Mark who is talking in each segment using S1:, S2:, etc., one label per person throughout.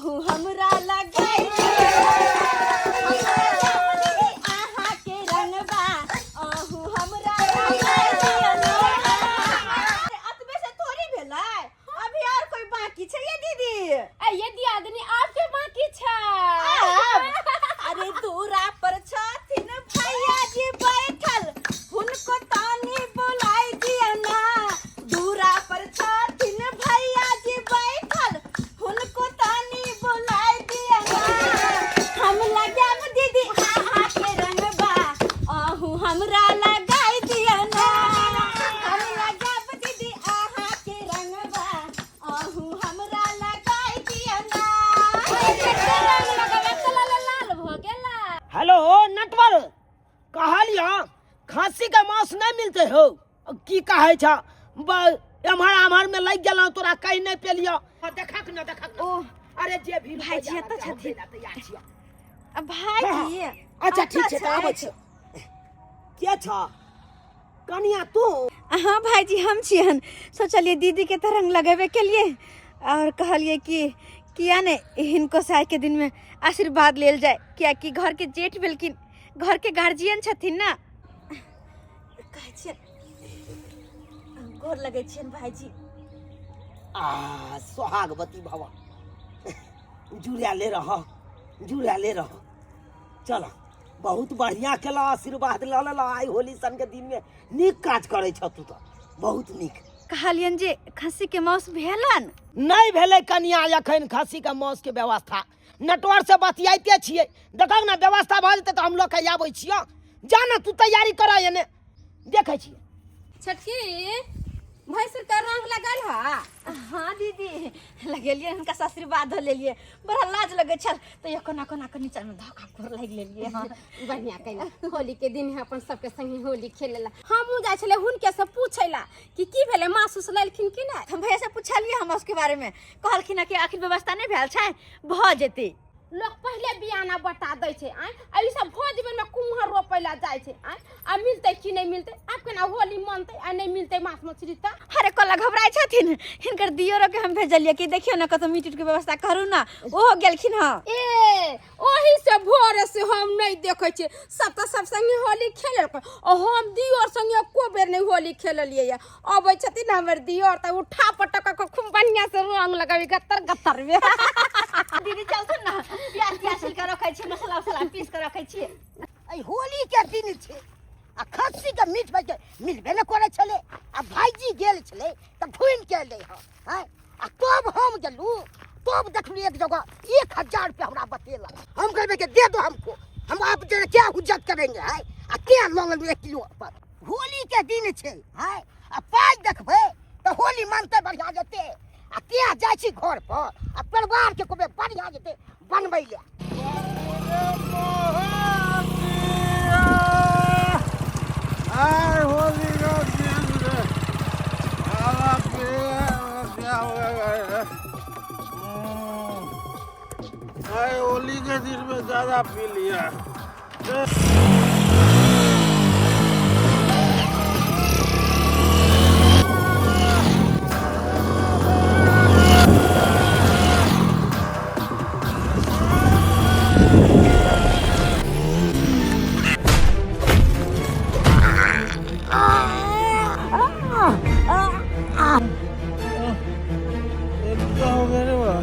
S1: अहू हमरा लगाई दिअ हम लगायब दीदी अहाँके रंगबा अहू हमरा लगाई दिअ ना। अरे अतबे से थोड़ी भेलै, अभी और कोई बाकी छै ये दीदी?
S2: ए ये दियादनी आपके बाकी छै।
S1: आब अरे दूरा पर छथिन भैया जी बैठल, हुनको तानी बुलाई दिअ ना। दूरा पर छथिन भैया जी बैठल, हुनको तानी बुलाई दिअ ना। हम लगायब दीदी अहाँके रंगबा, अहूँ हमरा लगाय दिअ ना। हम लगायब दीदी अहाँके रंगबा, अहूँ हमरा लगाय दिअ ना।
S2: रंग लगाबे तऽ लाल लाल भऽ गेला।
S3: हेलो नटवर, कहलियो खांसी के मांस नहीं मिलते हो, की कहै छ? एम्हर आम्हर में लागि गेलौ, तोरा कहि नहीं पेलियो। देखक न, देखक न।
S1: ओ
S3: अरे जे भी
S1: भाईजी एतऽ छथिन।
S3: तैयार छियो।
S1: आ भाईजी।
S3: अच्छा ठीक छै, तऽ आबै छी। के छ कनिया तू?
S1: हाँ भाईजी हम छियन। सोचलिए दीदी के तऽ रंग लगेबे के लिए और कहलिए कि किया ने हिनको से आइ के दिन में आशीर्वाद लेल जाए, कियाकि घर के जेठ भेलखिन, घर के गार्जियन छथिन ना। कहै छियन गोर लगै छियन भाईजी।
S3: आ सोहागवती भव, जुड़ाले रह, जुड़ाले रह। चल बहुत बढ़िया केला, आशीर्वाद लऽ लेला। आइ होली सन के दिन में नीक काज करै छ तू तऽ, बहुत नीक।
S1: कहलियन जे खस्सी के मांस भेलन?
S3: नहीं भेलै कनिया एखन खस्सी के मांस के व्यवस्था। नटवर से बतियाइते छियै, देखक ने व्यवस्था भऽ जेतै तऽ हम लऽ के आबै छियौ। जा ने तू तैयारी कर, एने देखै छियै।
S2: छोटकी भैंसुर के रंग लगल हा?
S1: हाँ दीदी लगेलिए, हुनका से आशीर्वाद लेलिए। बड़ा लाज लगे छल तो कोना कोना के नीचा में धोखा गोर लागि लेलिए। हाँ
S2: बढ़िया कैला, होली के दिन है अपन सबके संगे होली खेलेला। हमहूँ जाइ छलै हुनके से पूछैला कि की भेलै, मास उस लेलखिन कि नहि।
S1: हम भैया से पूछलिए हम उसके बारे में, कहलखिन कि आखिर व्यवस्था नहीं भेल छै, भऽ जेतै।
S2: लोग पहले बियाना बटा दै छै आँय, आ ई सब भोज में कुम्हर रोपै ला जाइ छै आँय, आ मिलतै कि नहि मिलतै, आब केना होली मनतै आ नहि मिलतै माछ मछली तऽ।
S1: अरे कोला घबराइ छथिन, हिनकर दियोरो के हम भेजलियै कि देखियौ ने कतौ मीट उट के व्यवस्था करू ना, ओहो गेलखिन हँ।
S2: ए ओही से भोरे से हम नहि देखै छियै, सब तऽ सब संगे होली खेललकै आ हम दियोर संगे एको बेर नहि होली खेललियै या। अबै छथिन हमर दियोर तऽ उठा पटक कऽ खूब बढ़िया से रंग लगाबी गत्तर गत्तर में।
S1: दीदी चलथुन ना, प्याज त्याज छिल के रखै छियै, मसाला उसाला पीस के रखै छियै।
S4: एहि होली के दिन छै आ खस्सी के मीट भाई के मिलबे नहि करै छलै, आ भाईजी गेल छलै तऽ घुमि के एलै हँ आँय, आ तब हम गेलहुँ तब देखलहुँ एक जगह 1000 रुपया हमरा बतेलक। हम कहबै कि दे दो हमको, हम आप जे क्या हुज्जत करेंगे आँय, आ क्या लऽ लेलहुँ 1 किलो पर। होली के दिन छै आँय, आ पाइ देखबै तऽ होली मनतै बढ़िआँ जेतै, आ क्या जाइ छी घर पर आ परिवार के कहबै बढ़िआँ जेतै बनबै लए।
S5: आय होली का दिन रे, साला के क्या हो गया? आय होली के दिन में ज्यादा पी लिया। क्या हो गया रे बा?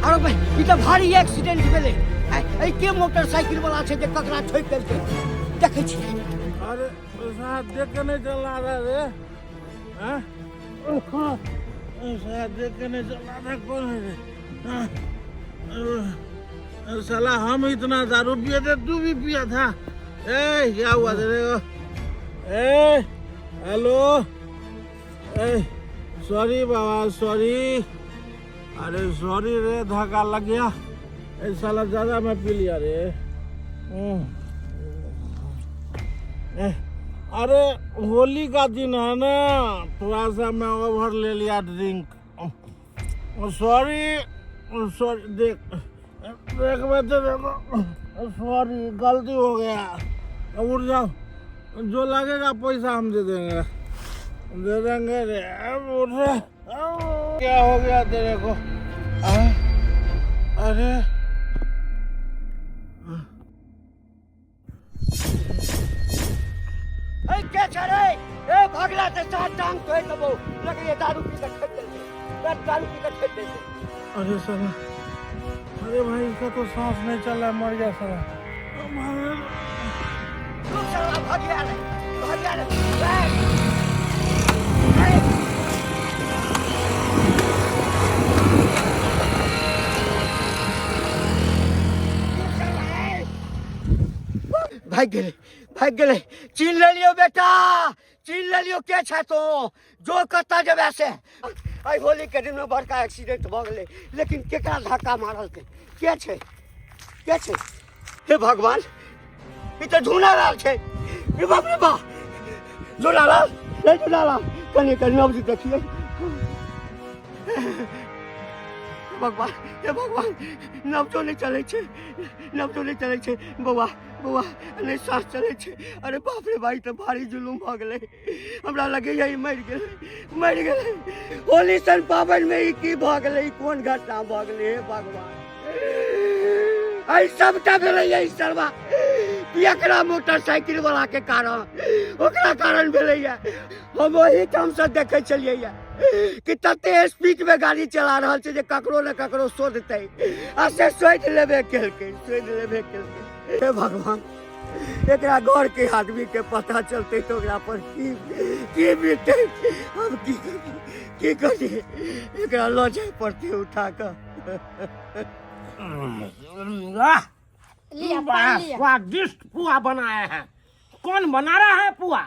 S3: अरे भाई ई तऽ भारी एक्सीडेंट भेलै। ऐ के मोटरसाइकिल वाला छै जे ककरा ठोकि देलकै, देखै छी।
S5: अरे साहब देख के नहीं चला रहा रे, हाँ? साहब देख के नहीं चला रहा, कौन है रे? हाँ? अरे, साला हम इतना दारू पिए थे, तू भी पिया था। ए क्या हुआ तेरे को? ए हेलो, ए सॉरी बाबा सॉरी, अरे सॉरी रे धक्का लग गया। ए साला ज्यादा मैं पी लिया रे। ए, अरे होली का दिन है ना, थोड़ा सा मैं ओवर ले लिया ड्रिंक, सॉरी सॉरी। देख देख मैं तेरे को सॉरी, गलती हो गया। अब उठ जाओ, जो लगेगा पैसा हम दे देंगे, दे देंगे रे। अब उठ रे। क्या हो गया तेरे को? आ? अरे
S3: ए के छै रे? ए भगला ते सात टांग तोड़ देबो। लगैया दारू पी के ठोकि देलकै। दारू पी के ठोकि देलकै।
S5: अरे साला, अरे भाई इसका तो सांस नहीं चल रहा है, मर गया साला।
S3: रुक साला, भगिया रे, भगिया रे। ए, भागि गेलै, भागि गेलै। चिन्ह लेलियौ बेटा, चिन्ह लेलियौ के छै तो, जो कतऽ जेबै से। एहि होलीके दिनमे बड़का एक्सीडेंट भऽ गेलै, लेकिन केकरा धक्का मारलकै? के छै, के छै? हे भगवान, ई तऽ झूना लाल छै। रे बाप रे बा, झूना लाल, रे झूना लाल, कनि कनि नब्ज देखियै। भगवान, हे भगवान, नब्जो नहि चलै छै, नब्जो नहि चलै छै। बौआ, बौआ, नहि साँस चलै छै। अरे बाप रे भाई, तऽ भारी जुलुम भऽ गेलै। हमरा लगैया ई मरि गेलै, मरि गेलै। होली सन पाबनिमे ई की भऽ गेलै? ई कोन घटना भऽ गेलै? हे भगवान, एहि सबटा भेलैया ई सरवा एकरा मोटरसाइकिल वाला के कारण, ओकरा कारण भेलैया। हम ओहिठामसँ देखै छलियैया कि तते स्पीड में गाड़ी चला रहल छै जे ककरो ने ककरो शोधतै, आ से शोधि लेबे केलकै, शोधि लेबे केलकै। हे भगवान, एकरा घर के आदमी के पता चलतै तऽ ओकरा पर की की बीतै? हम की करी, की करी? एकरा लऽ जाय पड़तै उठा कऽ।
S5: वाह
S2: लिअ,
S5: बड़ा
S2: पानि लिअ।
S5: स्वादिष्ट पुआ बनाया है। कौन बना रहा है पुआ?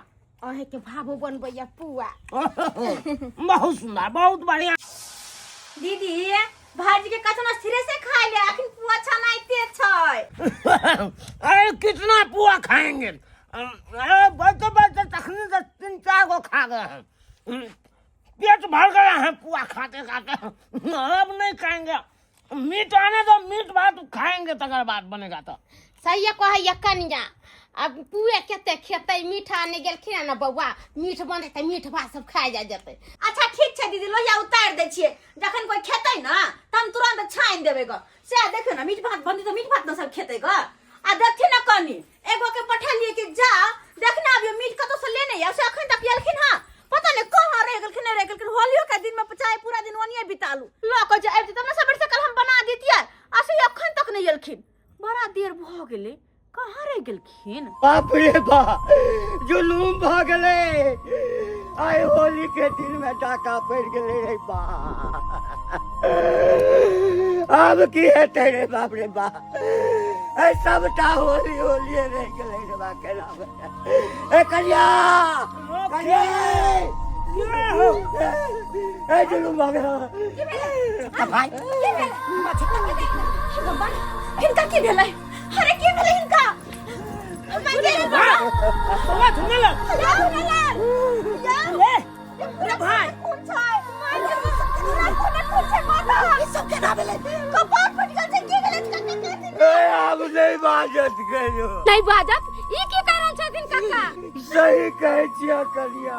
S2: अहेंके भाभो बनबैया पुआ।
S5: बहुत सुंदर, बहुत बढ़िया।
S1: दीदी, भाजी के कथन स्थिरे से खाय ले, अखन पुआ छनाइते छै।
S5: अरे कितना पुआ खाएंगे? अरे बढ़ते बढ़ते तखनी से 3-4 गो खा गए हैं, पेट भर गया है पुआ खाते खाते। अब नहीं खाएंगे, मीट आने दो, मीट भात खाएंगे तकर बाद बनेगा। तो
S2: सही कहैया कनिया, अब पुए कते खेतै? मीठ आने गेलखिन ने बौआ, मीठ बनतै तऽ मीठ भात सब खाइ जा जेतै।
S1: अच्छा ठीक छै दीदी, लोहिया उतारि दै छियै, जखन कोई खेतै ने तऽ हम तुरंत छानि देबै ग। सएह देखियौ ने, मीट भात बनतै तऽ मीट भात ने सब खेतै ग। आ देखथिन ने कनी, एगो के पठेलियै कि जा देखना अबियौ मीट कतौ से लेने आउ, से अखन तक एलखिन हँ, पता नहि कहाँ रहि गेलखिन, नहि रहि गेलखिन। होलियो के दिन में चाहे पूरा दिन ओनिये बितालू, लऽ कऽ जे आबितै तब ने सबेर से कल हम बना दितियै, आ से अखन तक नहि एलखिन, बड़ा देर भऽ गेलै, कहाँ रहि गेलखिन?
S3: बाप रे बाप, जुलूम भऽ गेलै। आइ होली के दिन में डाका पड़ि गेलै रे बा। आब की हेतै रे बाप रे बा? ए सबटा होली होलिये रहि गेलै रे बा। केना ए कनिया, कनिया, ए जुलूम भऽ गेलै भाई।
S1: हिनका की भेलै? अरे की भेलै हिनका?
S5: बौआ झुनल,
S1: अरे भाई खून छै, ई सब केना भेलै? कपार फटि गेल छै, की भेलै?
S3: ए आब नहि बाजत कहियो।
S2: नहि बाजत? ई की कह रहल छथिन काका?
S3: सही कहै छियै कनिया,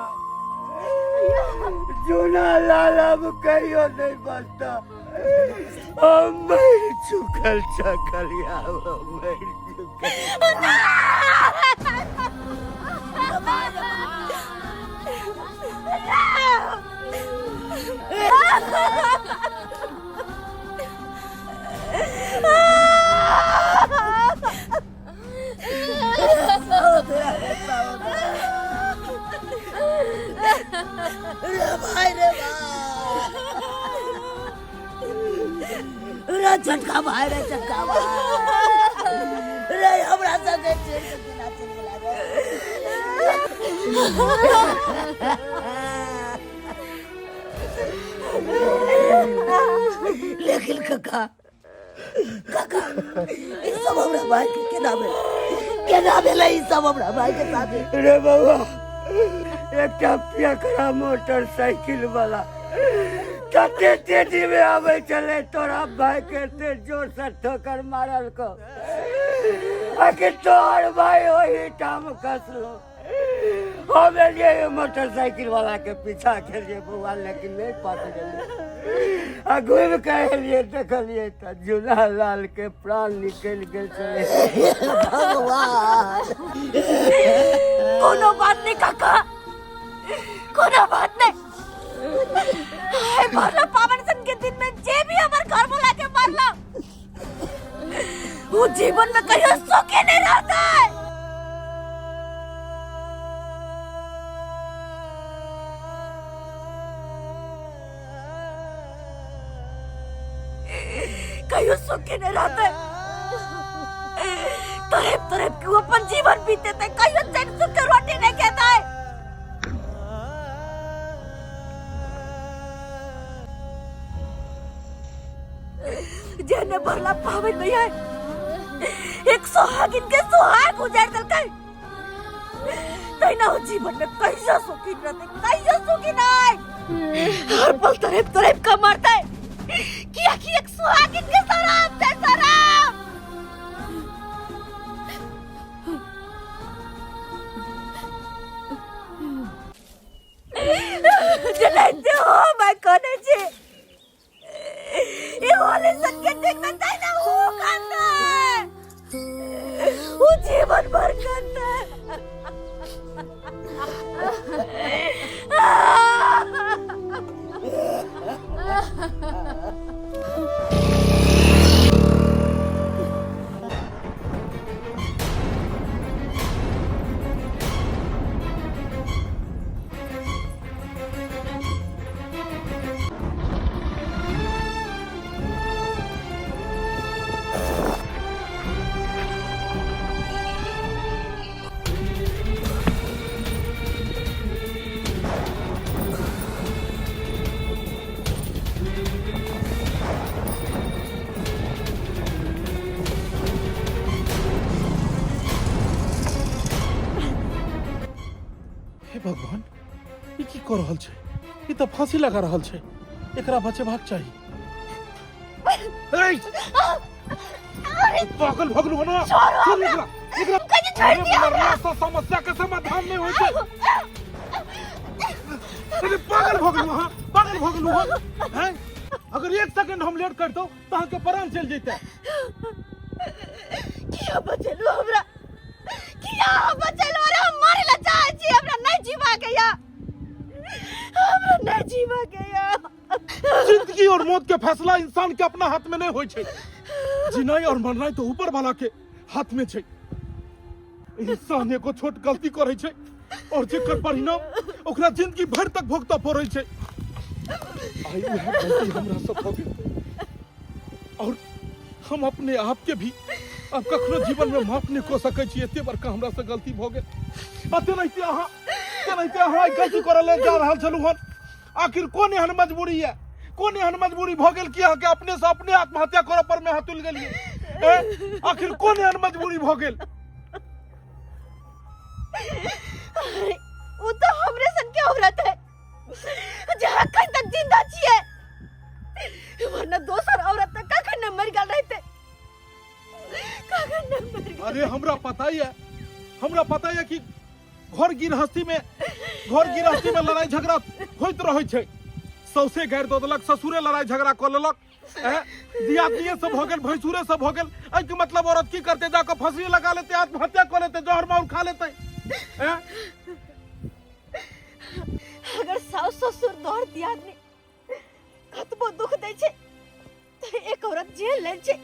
S3: जूना लाल अब कहियो नहीं बचता। हम मरि चुकल छ कनिया, हम मरि चुकल।
S4: रे भाई, रे भाई, रे झटका भाई, रे झटका भाई, रे हमरा संगे चलि के केना चलि गेला रे? लेकिन काका, काका, ई सब हमरा भाई के केना भेलै? केना भेलै ई सब हमरा भाई के साथ?
S3: रे बउआ, एकटा पियकरा मोटरसाइकिल वाला कते तेजी में आबै छलै, तोरा भाई के एते जोर से ठोकर मारलको।
S6: बाकी तोहर भाई ओही ठाम खसलो। हम एलियै मोटरसाइकिल वाला के पीछा केलियै बौआ, लेकिन नहीं पकड़लियै। आ घुमि के एलियै, देखलियै तऽ झूला लाल के प्राण निकलि गेल छलै। भगवान,
S1: कोनो बात नहीं काका, कोनो बात नहीं। हाय भरला पावन सन के दिन में जे भी हमर घर बोला के मारला, वो जीवन में कहियो सुखी नहीं रहता है। कहियो सुखी नहीं रहता है। तड़प तड़प के वो अपन जीवन बीते थे, कहियो चैन सुख के रोटी नहीं खाता है। जेने भरला पावन भैया एक सुहागिन के सुहाग उजाड़ देलकै, तैना वो जीवन में कैसे सुखी रहते, कैसे सुखी नहीं। हर पल तड़प तड़प के मरते, किया कि एक सुहागिन के शराब थे, शराब। जलाते हो मैं कोने छे ये होली सन के दिन में तैना हो कांदा है, वो जीवन भर कांदा है।
S7: हे भगवान, ई की कऽ रहल छै? ई तऽ फांसी लगा रहल छै, एकरा बचेबाक चाही। ए, पागल भऽ गेलहुँ ना? छोड़ एकरा, एकरा। अरे मरला सँ समस्या के समाधान नहि होइ छै। अरे पागल भऽ गेलहुँ अहाँ, पागल भऽ गेलहुँ अहाँ, हैं? अगर एक सेकंड हम लेट करितहुँ तऽ अहाँके प्राण चलि जैते।
S1: किया बचेलू हमरा, किया बचेलू? अरे हम मरे ला चाहे छी, हमरा नहीं जीवा के या, हमरा नहीं जीवा के या।
S7: जिंदगी और मौत के फैसला इंसान के अपना हाथ में नहीं होय छै। जीनाइ और मरनाइ तो ऊपर वाला के हाथ में छै। इंसान एगो छोट गलती करे छै और जेकर परिणाम ओकरा जिंदगी भर तक भुगतऽ पड़ै छै। आइ उएह गलती हमरा सब भऽ गेल और हम अपने आप के भी अब कखनो जीवन में माफ नहीं कऽ सकै छी। एते बड़का हमरा से गलती भऽ गेल। आ तेनाहिते अहाँ, तेनाहिते अहाँ ई गलती करऽ लेल जा रहल छलहुँ हन। आखिर कोन एहन मजबूरी है, कोन एहन मजबूरी भऽ गेल कि अहाँके अपने से अपने आत्महत्या करऽ पर में अहाँ तुलि गेलियै? ए? आखिर कोन एहन मजबूरी भऽ गेल?
S1: अरे, वो तो हमरे सन के औरत है जहाँ कहीं तक जिंदा छिए, वरना दोसर औरत तक कखन न मर गेल रहते, कखन न मर गेल।
S7: अरे हमरा पता ही है, हमरा पता है कि घर गृहस्थी में लड़ाई झगड़ा होइत रहै छै। सौसे गारि दऽ देलक, ससुरे लड़ाई झगड़ा कऽ लेलक, दियादनिये सब भऽ गेल, भैंसुरे सब भऽ गेल। एहिके मतलब औरत की करते? जाकऽ फांसी लगा लेते, आत्महत्या कऽ लेते, जहर माहुर खा लेते, हैं?
S1: अगर सास ससुर दौर दियादनी कतबो दुख दै छै तऽ एक औरत झेल लै छै,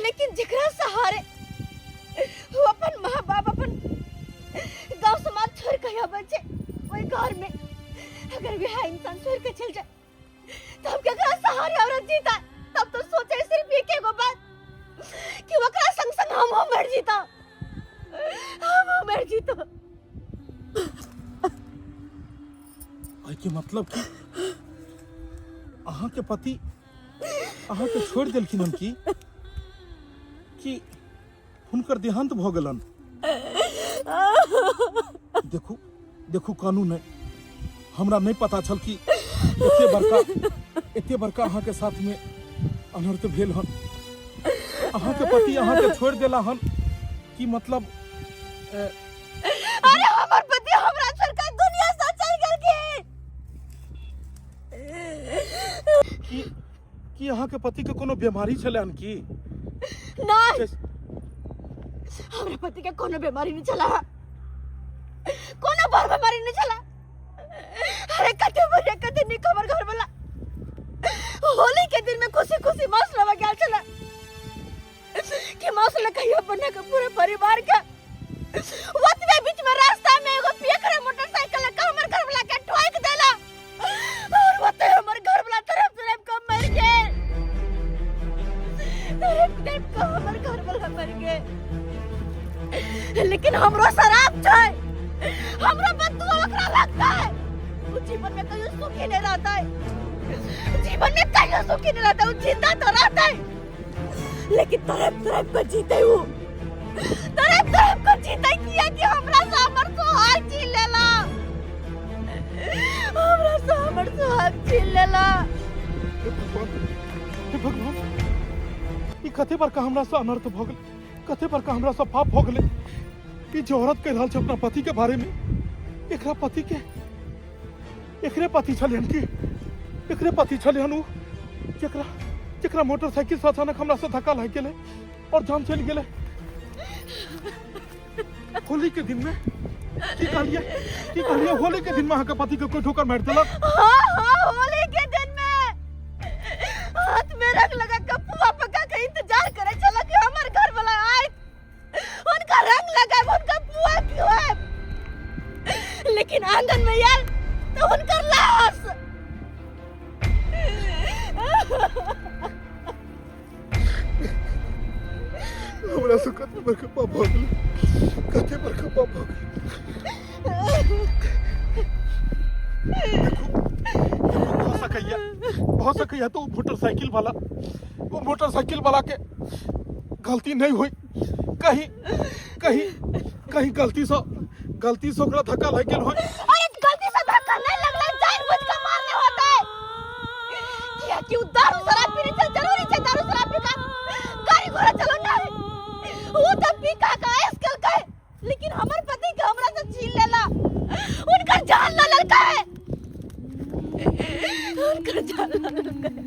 S1: लेकिन जेकरा सहारे वो अपन माँ बाप अपन गांव समाज छोड़ के आबै छै, ओहि घर में अगर वह इंसान छोड़ के चल जाए तो हम केकरा सहारे औरत जीता? तब तो सोचे सिर्फ एक एगो बात कि ओकरा संग संग हम मर जीता, हम मर जीता।
S7: एहिके मतलब कि अहाँके पति अहाँके छोड़ि देलखिन हन कि हुनकर देहांत भऽ गेलन? देखू, देखू, कानू नहि। हमरा नहि पता छल कि एते बड़का अहाँके साथमे अनर्थ भेल हन। अहाँके पति अहाँके छोड़ि देला हन की मतलब
S1: अरे हमर पति हमरा छोड़ के दुनिया से चल गेल
S7: की की अहाँके पति के कोनो बीमारी छलै हन की?
S1: की नहीं, हमरा पति के कोनो बीमारी नहीं चला, कोनो बड़ बीमारी नहीं चला। अरे कते बढ़िया कते निक हमर घर वाला होली के दिन में खुशी खुशी मांस लेवा गेल छला कि मांस ले कहियो बना के पूरे परिवार के ओतबे बीच में रास्ता में एगो पियकरा मोटरसाइकिल लगा हमर घर वाला के ठोक देला और ओते हमर घर वाला तरफ तरफ के मर गेल, तरफ तरफ के हमर घर वाला मर गेल। लेकिन हमरो शराब छै, हमरो बदुआ ओकरा लगता है। वो जीवन में कहियो सुखी नहीं रहता है, जीवन में कहियो सुखी नहीं रहता है। वो जिंदा तो रहता है लेकिन तरफ तरफ को जीते वो, तरफ तरफ को जीते किया कि हमरा से हमर सुहाग छीन लेला, हमरा से हमर सुहाग छीन लेला।
S7: हे भगवान, हे भगवान, ई कते बड़का हमरा से अनर्थ भऽ गेल, कते बड़का हमरा से पाप भऽ गेलै। ई जे औरत कहि रहल छै अपना पति के बारे में, एकरा पति के एकरे पति छलै हन की? एकरे पति छलै हन उ जेकरा जेकरा मोटरसाइकिल से अचानक हमरा से धक्का लागि गेलै और जान चलि गेलै होली के दिन में? की कहलियै, की कहलियै? होली के दिन में अहाँके पति के कोई ठोकर मारि देलक?
S1: हाँ हाँ, होली के दिन में हाथ में रंग लगा के पुआ पका के इंतजार करे छला कि हमर घर वाला आए, उनका रंग लगाए, उनका पुआ खिलाए, लेकिन आंगन में यार तो उनका लाश।
S7: हमरा से कते बड़का पाप भऽ गेलै, कते बड़का पाप भऽ गेलै। देखू, भऽ सकैया, भऽ सकैया तो मोटरसाइकिल वाला, वो मोटरसाइकिल वाला के गलती नहीं हुई, कहीं कहीं कहीं गलती से ओकरा धक्का लागि गेल होय।
S1: अरे गलती से धक्का नहीं लगलै, जानबूझ के मारने होता है किया कि उ दारू शराब पीने चल जरूरी छै दारू शराब पी का गाड़ी घोड़ा चलो नहीं, वो तो पी का का ऐस कल के, लेकिन हमर पति के हमरा से छीन लेला, उनकर जान ल ललका है, उनकर जान ल ललका है।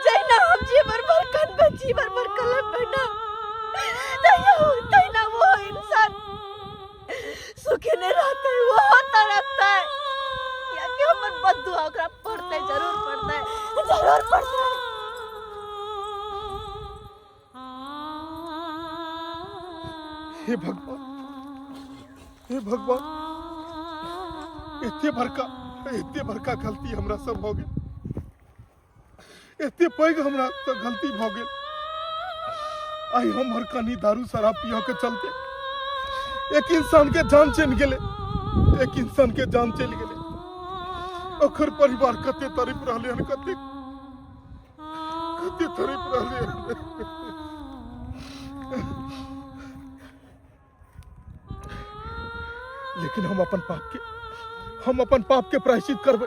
S1: जहिना हम जीवन भर कनबै, जीवन भर कलपबै ना, तहिया तहिना वो इंसान सुखी नहीं रहता है, वो तड़पता है। कियाकि हमर बददुआ ओकरा पड़तै, जरूर पड़तै, जरूर पड़तै।
S7: हे भगवान, हे भगवान, एते बड़का, एते बड़का गलती हमरा सब भऽ गेल, एते पैघ हमरा से गलती भऽ गेल। आइ हमर कनी दारू शराब पियऽ के चलते एक इंसान के जान चलि गेलै, एक इंसान के जान चलि गेलै। ओकर परिवार कते तड़पि रहलै हन, कते कते तड़पि रहलै हन। लेकिन हम अपन पाप के, हम अपन पाप के प्रायश्चित करबै,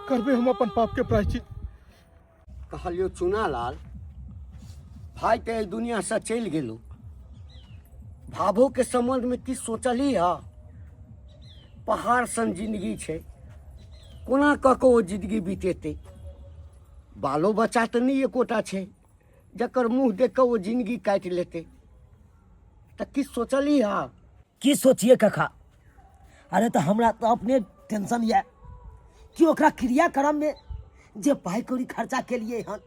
S7: करबै हम अपन पाप के प्रायश्चित।
S6: कहलियो चुनालाल भाई के एहि दुनिया से चलि गेलो, भाभो के संबंध में की सोचली है? पहाड़ सन जिंदगी छै, कोना कऽ कऽ ओ जिंदगी बीतेतै? बालो बच्चा तऽ नहि एकोटा छै जकर मुँह देख कऽ ओ जिंदगी काटि लेतै। तऽ की सोचली है?
S3: की सोचिए कका, अरे तऽ हमरा तऽ अपने टेंशन यऽ कि ओकरा क्रियाक्रम में जे पाइ कौड़ी खर्चा केलिए हन,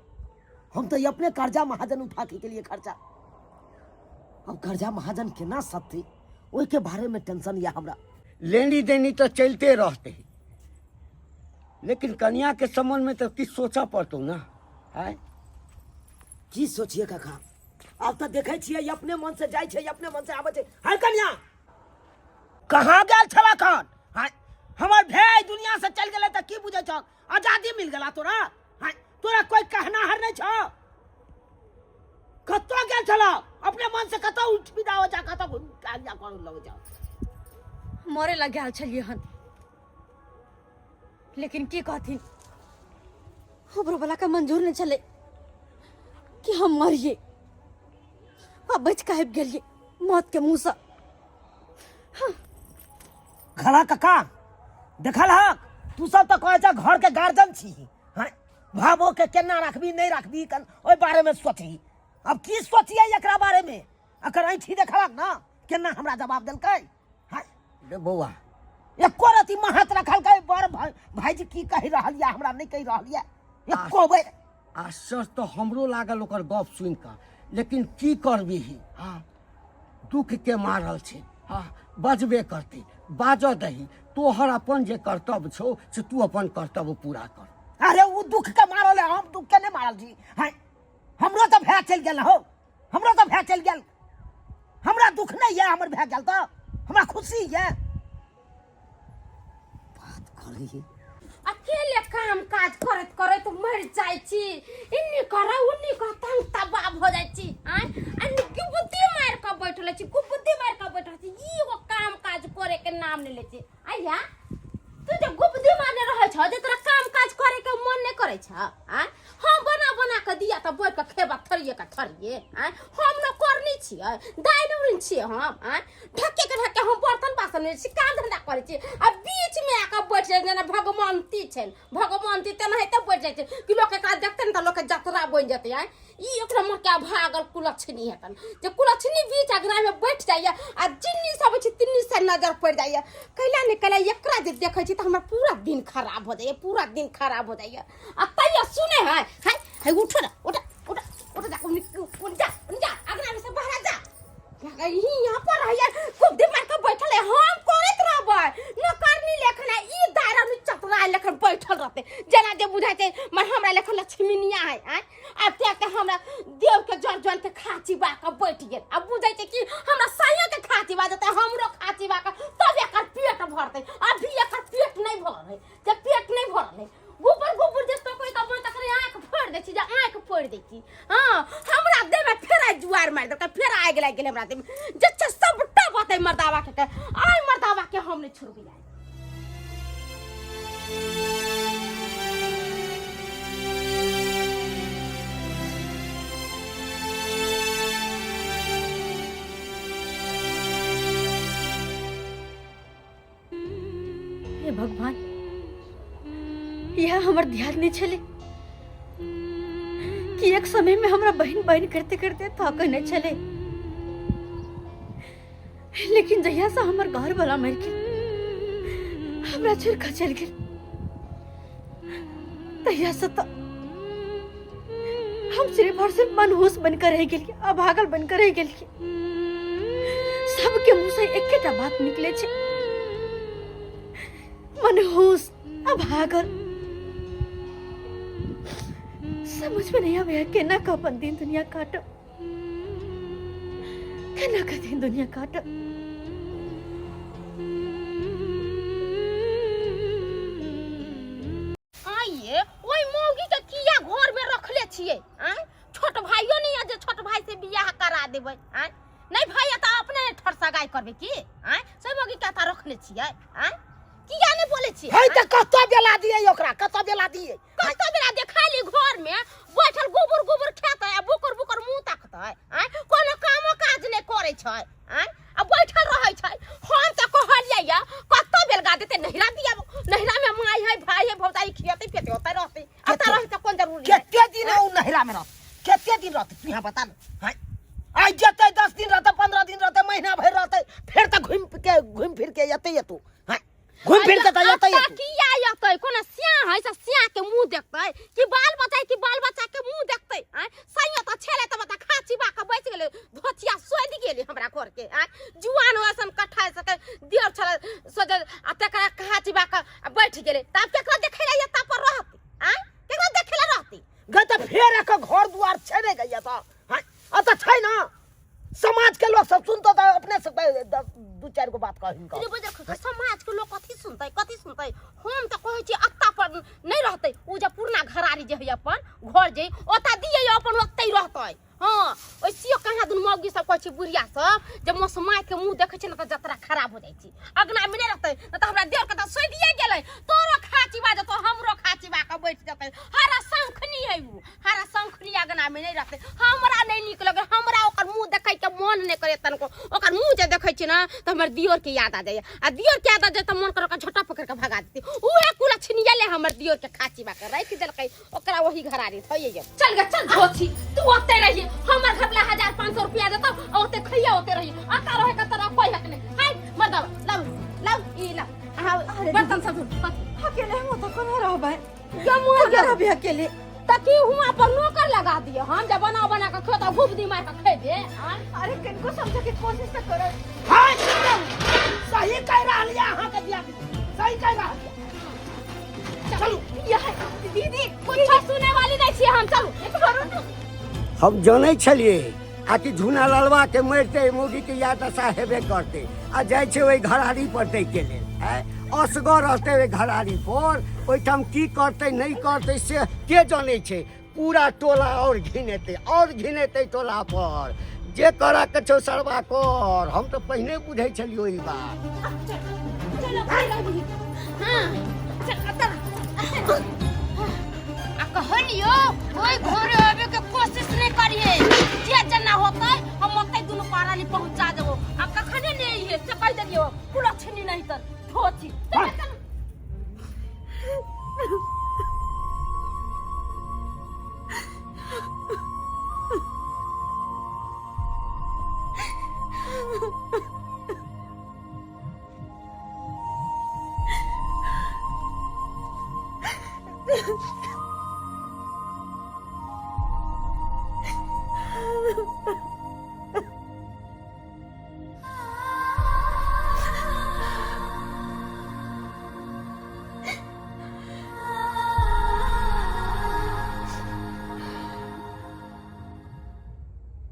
S3: हम तऽ अपने कर्जा महाजन उठा के केलिए खर्चा। अब कर्जा महाजन केना सधतै ओहिके बारे में टेंशन यऽ हमरा।
S6: लेनी देनी तऽ चलते रहतै, लेकिन कनिया के संबंध में तऽ किछु सोचऽ पड़तौ ना। आँय
S3: की सोचिए काका, आब तऽ देखै छियै अपने मन से जाइ छै, अपने मन से आबै छै। हाय कनिया, कहाँ गेल छला कन? हाय हमर भाय दुनिया से चल गेलै तऽ की बुझै छौ आजादी मिल गेला तोरा? हाय तोरा कोई कहना हर नहीं छौ? कतऽ गेल छल अपने मन से कतऽ उठ विदा हो जा कतऽ घुम के आगिया करू लग जाओ
S1: मरे लग गेल छलियै हन लेकिन की कहथिन हमरो वाला के मंजूर नहीं छलै कि हम मरिए आ बच के आबि गेलियै मौत के मुँह से।
S3: खला कका देखल हक तू सब तऽ कहै छ घर के गार्जियन छी हैं भावो के केना रखबी नहीं रखबी कन ओहि बारे में सोचही। अब की सोचिए एकरा बारे में? अकर ऐठी देखलक ना केना हमरा जवाब देलकै हैं?
S6: रे बौआ
S3: एको रति महत रखलकै बड़ भाईजी की कहि रहल यऽ हमरा नहीं कहि रहल यऽ एको बेर।
S6: आश्चर्य तऽ हमरो लागल ओकर गप सुनि कऽ, लेकिन की करबिही? हाँ दुख के मारल छै, हाँ बजबे करतै, बाजऽ दही। तोहर अपन जे कर्तव्य छौ से तू अपन कर्तव्य पूरा कर।
S3: अरे ओ दुख के मारल है, हम दुख के नहीं मारल छी। हैं हमरो तऽ भए चलि गेल हो, हमरो तऽ भए चलि गेल, हमरा दुख नहीं है, हमर भए गेल तऽ हमरा खुशी है। बात करी
S2: अकेले काम काज करैत करैत मरि जाइ छी, इन्नी कर उन्नी कर तंग तबाह भऽ जाइ छी। आँय आ गुबुद्दी मारि कऽ बैठल छी, गुबुद्दी मारि कऽ बैठल छी, ई एगो काम काज करे के नाम नहि लै छी। आइया तू जे गुबुद्दी मारने रहै छ जे तोरा काम काज करे के मन नहि करै छ? आँय हम बना बना कऽ दिया तऽ बैठ कऽ खेबा थरिये के थरिये। आँय हम न करनी छियै, दाइ नहि छियै हम। आँय ढक्के के ढक्के हम बर्तन बासन नहि छी, काम धंधा करै छी, आ बीच में आके बैठ जाइ जेना भगवंती छै, भगवंती तेनाहिते बैठ जाइ छै कि लोक एकरा देखतै ने तऽ लोकके जतरा बनि जेतै। आँय ई ओकरा माँ के भागल कुलक्षणी हेतन जे कुलक्षणी बीच अगरा में बैठ जाइए आ जिन्नी सब छै तिन्नी से नजर पड़ि जाइए। कैला ने कैला एकरा जे देखै छी तऽ हमर पूरा दिन खराब हो जाइए, पूरा दिन खराब हो जाइए। आ तैयो सुने है है है उठो ना, उठ उठ उठ जा, उन जा उन जा अगरा में से बाहर जा। यही यहाँ पर रहिए खूब दिमाग के बैठल है, हम करैत रहबै न करनी लेखन है, ई दायरा में चतरा लेखन बैठल रहते जेना जे बुझाइ छै मर हमरा लेखन लक्ष्मीनिया है। आँय आ ते के हमरा देव के जर जर के खाची बा के बैठ गेल, आ बुझाइ छै कि हमरा साइयो के खाची बा जेतै, हमरो खाची बा के तब एकर पेट भरतै। अभी एकर पेट नहीं भरल है, जे पेट नहीं भरल है गोबर गोबर जे तो कोई का बोल तकरे आंख फोड़ दै छी, जे आंख फोड़ दै छी। हां हमरा देह में फेर आइ जुआर मारि देलकै, फेर आगि लागि गेलै हमरा देह में। जे छै सबटा बात है मर्दावा के, आइ मर्दावा के हम नहीं छोड़बै आइ।
S1: हे भगवान, यह हमर ध्यान नहीं छले कि एक समय में हमरा बहन बहन करते करते थक नहीं छले, लेकिन जहिया से हमर घर वाला मर गेल हमरा छोड़ के चल गेल तहिया से तो हम सिर्फ और सिर्फ मनहूस बनकर रह गेलिए, अभागल बनकर रह गेलिए। सबके मुंह से एकेटा बात निकले छे, मनहूस अभागल। समझ में नहीं आवे केना का अपन दिन दुनिया काटब, केना का दिन दुनिया काटब।
S2: आइए ओइ मौगी के किया घर में रखले छियै? आँय छोट भाइयो नहीं है जे छोट भाई से बियाह करा देबै। आँय नहीं भाई तऽ अपने ठरसगाई करबै की? आँय से मौगी के तऽ रखले छियै? आँय किया नहीं बोले छियै?
S3: है तऽ कतऽ बेला दियै ओकरा, कतऽ बेला दियै?
S2: कतऽ बेला दियै? खाली घर में बैठल गोबर गोबर खेतै आ बुकर बुकर मुंह ताकतै। आँय कोनो कामो काज नहीं करै छै। आँय आ बैठल रहै छै। हम तऽ कहलियै या कतऽ बेलगा देतै, नहिरा दिया, नहिरा में माय है भाई है भौजाई खियतै पियतै ओतै रहतै, एतऽ रहै तऽ कोन जरूरी है?
S3: कते दिन ओ नहिरा में रहतै, कते दिन रहतै तू यहाँ बता न। हाँ आइ जेतै 10 दिन रहतै, 15 दिन रहतै, महीना भरि रहतै, फेर तऽ घुमि के घुमि फिर के एतै एतौ। हाँ घुमि फिर के तऽ एतै एतौ।
S2: किया एतै? कोनो सियाह है से सियाह के मुंह देखतै कि बाल बच्चा कि बाल बच्चा के मुंह देखतै? आँय सैया तऽ छेलै तऽ बता खाची बा के बचि गेलै, धोतिया सोधि गेलै हमरा घर के। आँय जुआन असन कट्ठा सके देर छलै सोझे आ तकरा खाची बा के बैठ गेलै, तब केकरा देखै ला एतऽ पर रहतै? आँय केकरा देखै ला रहतै?
S3: गै तऽ फेर एकर घर दुआर छै ने गै एतऽ? हाँ एतऽ छै ना, समाज के लोग सब सुनतो तऽ अपने से दू चारि गो बात कहिन
S2: कऽ। रे समाज के लोग कथी सुनतै, कथी सुनतै? हम तऽ कहै छी अत्ता पर नहीं रहतै, उ जे पुरना घरारी घरारी जे है अपन घर जे ओता दिए अपन ओतै रहतै। हाँ ओइसियो कहाँ दुन मौगी सब कहै छै बुढ़िया सब जे मौसमा के मुंह देखै छै ने तऽ जतरा खराब हो जाइ छै। अगना में नहि रहतै न तऽ हमरा देह के तऽ सदिए गेलै, तोरो खाचिबा जेतौ हमरो खाचिबा के बैठ जेतै। हरा शंखनी है उ, हरा शंखनी अगना में नहीं रहतै। हमरा नहीं नीक लगे, हमरा ओकर मुंह देखै के मन नहीं करे तनको। ओकर मुंह जे देखै छी ना तऽ हमर दियोर के याद आ जाइए, आ दियोर के याद आ जाए तऽ मन कर ओकर झोटा पकड़ के भगा देती। उहे कुलक्षणिया ले हमर दियोर के खाचिबा के राखि देलकै, ओकरा वही घरारी थइए। चल गे चल धोछी, तू ओते रहिए, हमर घर वाला 1500 रुपया देतौ ओते खइया ओते रहिए, अता रहे के तोरा कोई हक नहीं। हाय मर्दवा लाउ लाउ ई लाउ अहाँ बर्तन सब धो।
S1: अकेले हम तो कोना रहबै?
S2: गमुआ
S1: के रहबै अकेले?
S2: त की हुआ पर नौकर लगा दिए, हम जब बना बना के खेतौ खूब दी मार के खेबे।
S1: अरे किनको समझे के कोशिश त करो।
S3: हाय सही कह रहल या अहाँ के दिया, सही कह रहल।
S2: चलू यह दीदी कुछ सुने वाली नहीं छी हम, चलू
S1: करू न।
S6: हम जनै छलियै आ कि झूना ललवा के मरते मौगी के याद दशा हेबे करते, आ जाइ छै ओहि घरारी पर दै के लेल। आँय असगर रहतै ओहि घरारी पर, ओहिठाम की करतै नहि करतै से के जनै छै। पूरा टोला और घिनेतै, और घिनेतै टोला पर। जे करऽ के छौ सरवा कर, हम तऽ पहिने बुझै छलियौ ई बात।
S2: चलो हाँ चल अतर आ कहलियो ओई घरे आवे के कोशिश नहीं करिए, जे जना होतै हम ओतै दुनू पारानी पहुंचा देबो। आ कखने ने अइहे से कह देलियो, कुलक्षणी नहीं तर धोती। चल चल।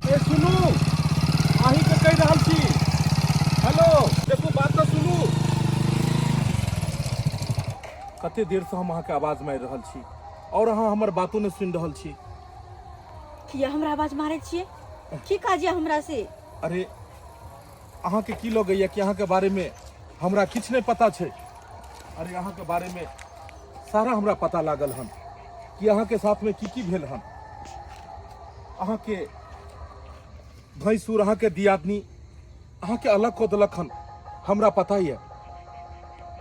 S7: ए सुनू, अहीं के कहि रहल छी। हेलो देखू बात तऽ सुनू। कते देर से हम अहाँके आवाज मारि रहल छी और अहाँ हमर बातो नहि सुनि रहल छी।
S1: किया हमरा आवाज मारै छियै? की काज यऽ हमरा से?
S7: अरे अहाँके की लगैया कि अहाँके बारे में हमरा किछु नहि पता छै? अरे अहाँके बारे में सारा हमरा पता लागल हन कि अहाँके साथ में की की भेल हन। अहाँके भैंसुर, अहाँके दियादनी अहाँके अलग कऽ देलक हन, हमरा पता यऽ।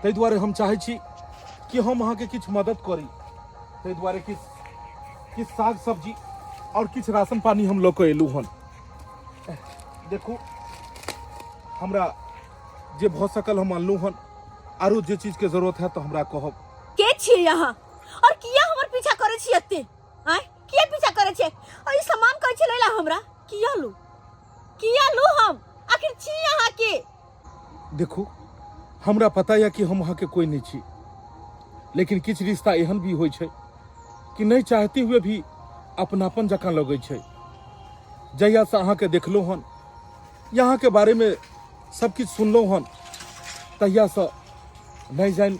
S7: ताहि दुआरे हम चाहै छी कि हम अहाँके किछु मदद करी, ताहि दुआरे किछु साग सब्जी और किछु राशन पानी हम लऽ कऽ एलहुँ हन। देखू हमरा जे भऽ सकल हम अनलहुँ हन, आरो जे चीजके जरूरत है तऽ हमरा कहब।
S1: के छियै अहाँ और किया हमर पीछा करै छी एते? आँय किया पीछा करै छियै? और ई सामान कहै छियै लैला हमरा, किया लू किया लू हम? आखिर छी अहाँ के?
S7: देखू हमरा पता यऽ कि हम अहाँके कोई नहीं छी, लेकिन किछु रिश्ता एहन भी होइ छै कि नहीं चाहते हुए भी अपनापन जकाँ लगै छै। जहियासँ अहाँके देखलहुँ हन या अहाँके बारेमे सब किछु सुनलहुँ हन, तहियासँ नहीं जानि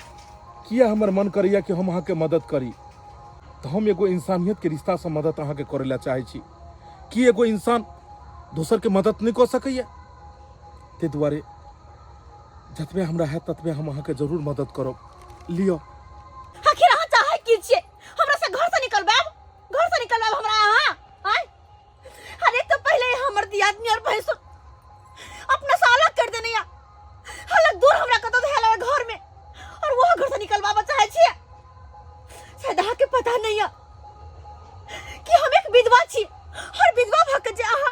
S7: किया हमर मन करैया कि हम अहाँके मदद करी। तऽ हम एगो इंसानियतके रिश्तासँ मदद अहाँके करै लए चाहै छी। कि एगो इंसान दोसरके मदद नहि कऽ सकैया? ताहि दुआरे जतबे हमरा हैत ततबे हम अहाँके जरूर मदद करब। लिअ।
S1: आखिर अहाँ चाहै की छियै? हमरा से घर से निकलबायब? घर से निकलबायब हमरा अहाँ? आँय? अरे तो पहले ही हमर दियादनी और भैंसुर अपना से अलग कर देने या अलग दूर हमरा कतौ धैल घर में, और वो घर से निकलबाबऽ चाहै छियै। शायद अहाँके पता नहीं है कि हम एक विधवा छी, और विधवा भऽ के जे अहाँ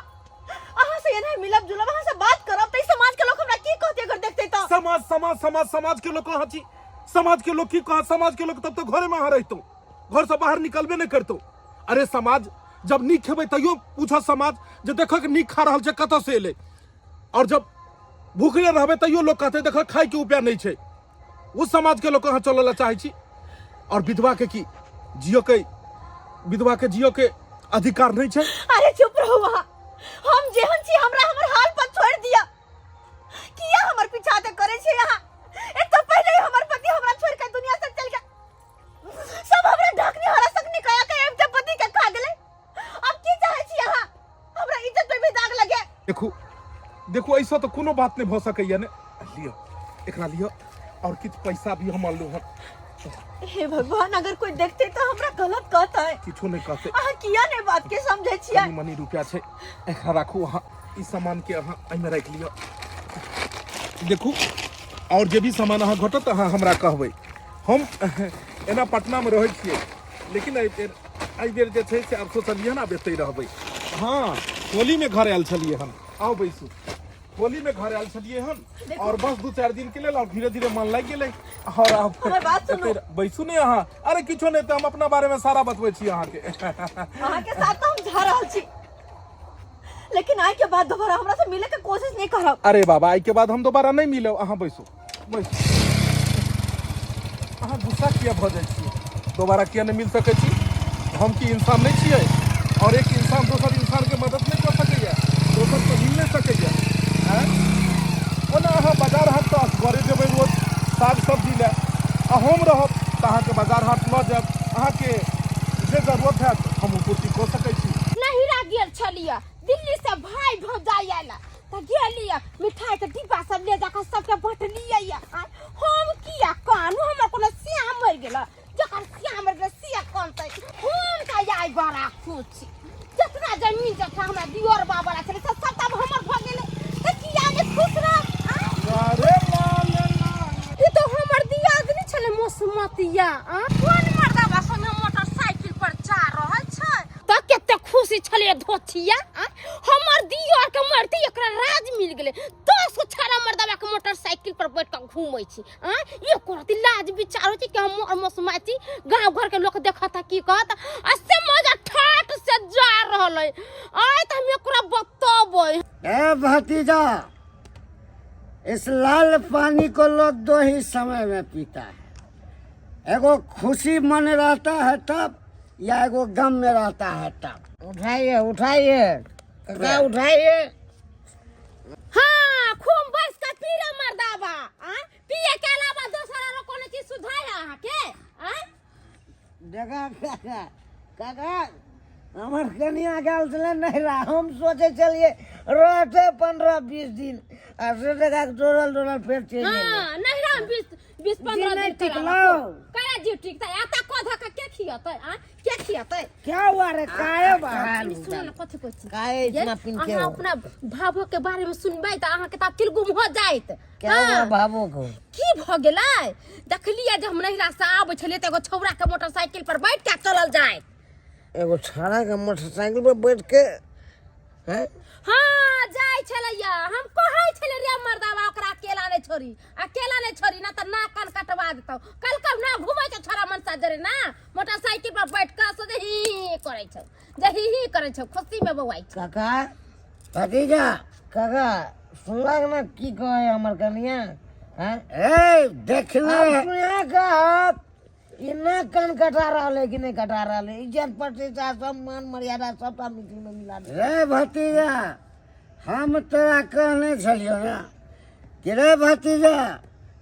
S1: अहाँ से एना मिलब जुलब, अहाँ से बात करब त ई समाज के लोग हमरा की कहते अगर देखते त?
S7: समाज समाज समाज समाज के लोग कहाँ छी? समाज के लोग की कहा? समाज के लोग तब तो घरे में अहाँ रहितो, घर से बाहर निकलबे नहीं करतो। अरे समाज जब नीक खेबै तैयो पूछत समाज जे देखक नीक खा रहल छै कतऽ से एलै, और जब भूखले रहबै तैयो लोग कहतै देखक खाय के उपाय नहीं छै। उस समाज के लोग अहाँ चलऽ ला चाहै छी? और विधवा के की जियो के, विधवा के जियो के अधिकार नहीं छै?
S1: अरे चुप रहू अहाँ, हम जेहन छी हमरा हमर हाल पर छोड़ दिया। किया हमर पीछा ते करे छी अहाँ? एक तो पहले ही हमर पति हमरा छोड़ के दुनिया से चल गया, सब हमरा ढकनी हरा सकनी कया के
S7: देखू एहिसँ तऽ कोनो बात नहि भऽ सकैया ने। लिअ एकरा लिअ, और किछु पैसा भी हम अनलहुँ हन।
S1: हे भगवान, अगर कोई देखते तो हमरा गलत कहते।
S7: किछो नहि कहते।
S1: अहाँ किया नहीं बात के समझे छियै?
S7: कनी मनी रुपया छै, एकरा राखू अहाँ, ई सामान के अहाँ एहिमे राखि लिअ। देखू और जे भी सामान अहाँ घटत अहाँ हमरा कहबै। हम एना पटनामे रहै छियै, लेकिन एहि बेर जे छै से आब सोचलियै हन आब एतहि रहबै। हाँ, होलीमे घर आयल छलियै हन। आउ बैसू। होलीमे घर आयल छलियै हन और बस 2-4 दिन के लेल, और धीरे धीरे मन लागि गेलै और आब
S1: हमर बात सुनू।
S7: एतहि बैसू ने अहाँ। अरे किछो नहि, तऽ हम अपना बारेमे सारा बतबै छी अहाँके।
S1: अहाँके साथ तो हम जा रहल छी, लेकिन आइ के बाद दोबारा हमरा से मिले के कोशिश नहीं करब।
S7: अरे बाबा, आइ के बाद हम दोबारा नहीं मिलब। अहाँ बैसू बैसू। अहाँ गुस्सा किया भऽ जाइ छियै? दोबारा किया नहीं मिल सकै छी? हम की इंसान नहीं छियै? और एक इंसान दोसर इंसान के मदद नहीं कऽ सकैया, दोसर से मिल नहीं सकैया? आँय? ओना अहाँ बाजार हाट तऽ असगरे जेबै रोज साग सब्जी लए, आ हम रहब तऽ अहाँके बाजार हाट लऽ जायब। अहाँके जे जरूरत हैत हम ओ पूर्ति कऽ सकै छी।
S2: नहिरा गेल छलियै दिल्ली से भाई भौजाई आयल तऽ गेलियै, मिठाई के डिब्बा सब ले जाकर सबके बँटलियै। हम किया कानू? हमर कोनो श्याम मरि गेल? जकर श्याम मरि गेल से कनतै। हम तऽ आइ बड़ा खुश छी। जितना जमीन जथा हमरा दियोर बाबा छलै से सबटा हमर भऽ गेलै, तऽ किया नहि खुश रहब?
S7: अरे लाल लाल,
S2: ई तऽ हमर दियादनी छलै मसुमतिया। आ कोन मर्दाबा संगे मोटरसाइकिल पर जा रहल छै? तऽ कते खुशी छलै धोथिया। आ हमर दियर के मरती एकरा राज मिल गेलै, 10 गो छाड़ा मर्दाबा के मोटरसाइकिल पर बैठ के घूमै छी। आ एको रति लाज विचार होइ छै कि हम मसुमाती, गाँव घर के लोक देखत की कहत? आ से मजा ठाट से जा रहल है। आइ तऽ हम एकरा बतबै।
S6: ए भतीजा, इस लाल पानी को लोग दो ही समय में पीता है, एगो खुशी मन रहता है तब, या एगो गम में रहता है तब।
S5: उठाइए उठाइए काका, उठाइए।
S2: हाँ, खूब बस का पीरा मर्दाबा। आ पिए के अलावा दोसर आरो कोनो चीज सुझाय है अहाँ के? आ
S5: देखा काका, काका हमर कनिया गेल छलै नैहरा, हम सोचै छलियै रहतै 15-20 दिन, आ से देखा डोरल डोरल फेर चलि गेलै।
S2: हाँ, नैहरा में 20-15
S5: जी नहीं
S2: दिन
S5: टिकलौ।
S2: कया जी टिकतै? आता को धक्का के खियतै? आ के खियतै?
S5: क्या हुआ रे, काहे बहाल?
S2: सुन ने, कथी कहै छी?
S5: काहे इतना पिन के
S2: अहाँ
S5: हो?
S2: अपना भाभो के बारे में सुनबै तऽ अहाँके तऽ अकिल गुम हो जायत।
S5: क्या हुआ
S2: हाँ।
S5: भाभो को?
S2: की भऽ गेलै? देखलियै जे हम नैहरा से आबै छलियै तऽ एगो छौड़ा के मोटरसाइकिल पर बैठ के चलल जाय।
S5: एगो छौड़ा के मोटरसाइकिल पर बैठ के हैं?
S2: हाँ, जाय छलैया। हम कहै छलियै रे मर्दाबा, ओकरा अकेला नहि छोड़ी, अकेला नहि छोड़ी, ना तऽ नाक कान कटवा देतौ। कल कल ना घुमै छौ छौड़ा मनसा जरे ना मोटरसाइकिल पर बैठ कऽ से जे ही ही करै छौ, जे ही ही करै छौ, खुशी में बौआइ छौ।
S5: काका,
S6: भतीजा,
S5: काका सुनलक ना की कहे हमर कनिया? हैं?
S6: ए देखले।
S5: आब सुना कहत ई ना कान कटा रहल है कि नहीं कटा रहल है? इज्जत प्रतिष्ठा सब मान मर्यादा सबटा मिट्टी में मिला दे।
S6: रे भतीजा, हम तोरा कहने छलियौ ना कि रे भतीजा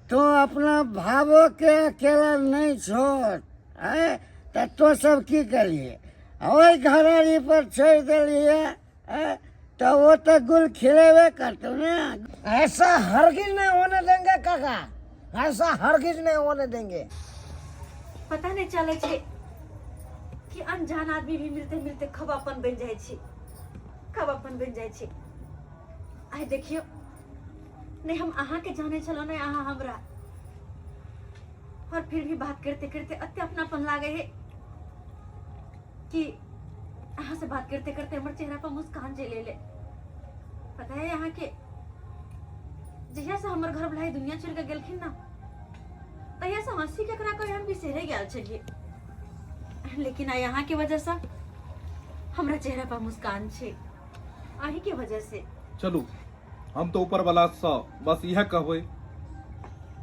S6: तू अपना भावो के अकेला नहीं छोड़, आँय? तऽ तो सब की करिए, ओहि घरारी पर छोड़ि देलिए, आँय? तऽ ओ तऽ गुल खिलेबे करतौ ने।
S5: ऐसा हरगिज नहीं होने देंगे काका, ऐसा हरगिज नहीं होने देंगे।
S1: पता नहीं चले छै कि अनजान आदमी भी मिलते मिलते खब अपन बन जाइ छै, खब अपन बन जाइ छै। आइ देखियौ नहीं हम अहाँ के जाने छलहुँ नहीं अहाँ हमरा, और फिर भी बात करते करते अत्य अपनापन लागे है कि अहाँ से बात करते करते हमर चेहरा पर मुस्कान चलि एलै। पता है अहाँ के, जहिया से हमर घर वाला दुनिया छोड़ के गेलखिन ना, तहिया से हंसी केकरा कहे हम बिसरे गेल छलियै, लेकिन आइ अहाँ के वजह से हमरा चेहरा पर मुस्कान छै, अहीं के वजह से।
S7: चलू, हम तो ऊपर वाला सँ बस इएह कहबै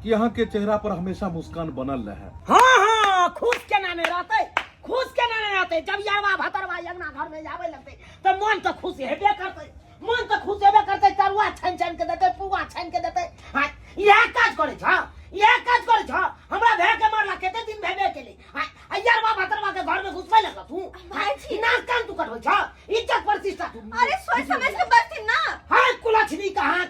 S7: कि अहाँ के चेहरा पर हमेशा मुस्कान बनल रहे।
S3: हाँ हाँ, खुश केना नहीं रहतै, खुश केना नहीं रहतै? जब यारवा भतरवा अंगना घर में आबै लगतै तऽ मन तऽ खुश हेबे करतै, मन तऽ खुश हेबे करतै। तरुआ छानि छानि के देतै, पुआ छानि के देतै। हाँ, इएह काज करै छ, इएह काज करै छ। हमरा भाय के मारला कते दिन भेबे केलै। हाँ, आ यारवा भतरवा के घर में घुसबै लगल तू। हाँ,
S1: भाई
S3: नाक कान तू कटबै छ, इज्जत प्रतिष्ठा तू।
S1: अरे सोच समझ के बजथिन ना।
S3: हाँ, कुलक्षणी कहाँ